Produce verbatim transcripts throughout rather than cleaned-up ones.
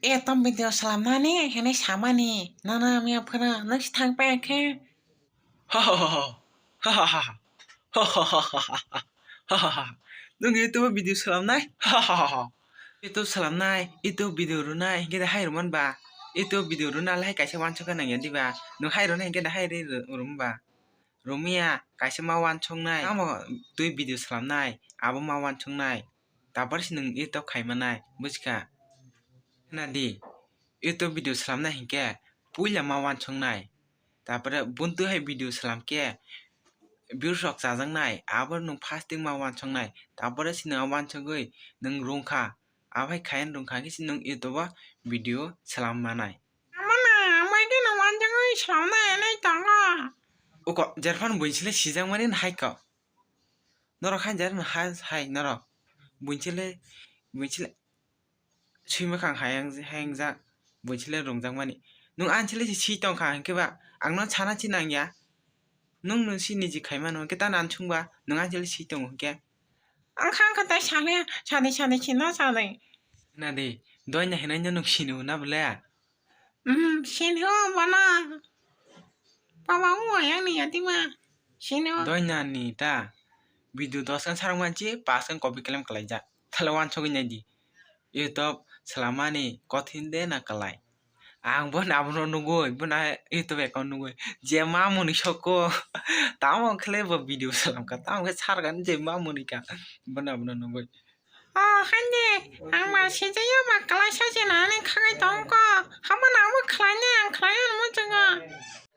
E tom video salamnani hene samani nana miya phana nasi thang pa khe. Ha ha ha ha. Ha ha ha ha. Ha ha ha ha. Ha ha ha. Nung YouTube video salamnai? Ha ha ha ha. YouTube salamnai, YouTube video runai, hingke de hai ruman ba. YouTube video runa lai kaisa wansok ka nang ya diba. Nung hai runa hingke de hai ri ru-, rum ba. Rumia kaisa ma wansoknai. Tamo twi video salamnai, abo ma wansoknai. Tapor si nung YouTube khaimanai, buchka. Nadi, YouTube video salamnai hingke puila ma wansoknai. Tapore buntu hai video salam khe views rok chajaknai, abo nwng fasting ma wansoknai, tapore se nwng wansogwi nwng rwngkha, abo hai khayan rwngkha khe se nwng YouTube o video salam manai. Amana, amai khe nwng wansogwi salamnai hinwi tongo. Uko, jerphano buini sile sijakmani hai kok. Norok hai jar hai, hai norok. Buini sile, buini sile. Sui mwkhang hayang, hayang jak, buini sile rwngjakmani. Nwng ani sile si tongkha hinkhe ba, ang no sana si nangya. Nwng nwng si niji khaimano hinkhe ta nan sungba, nwng ani sile si tongo hinkhe. Ang kha kha tai sale, sade sade sino sade. Nadi, doina hinai no nwng sino na bole? Hmm, sino bono. Baba, o yang ni yati ma. Sino. Doina ni ta. Video dos kan sarang manchi, pas kan copy kelem kalaijak. Thala wansogwi naidi. YouTube salamani kothin de na kalai. Ang bo na abono nugui, bo na YouTube account nugui. Je ma muni soko. Tamo khle bo video salam ka. Tamo khe sar kan je ma muni ka. Bo na abono nugui. O, hande, ang ba sijayo ba kalai sachi nani khagai tongko. Hamo nangbo khlainai, ang khlaiya muchungo.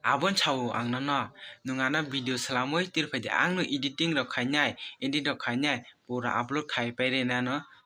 Abon sao ang nono, nwng ano video salamwi tirphaidi, ang no editing rok khainai, edit rok khainai, pura upload khai paire nano,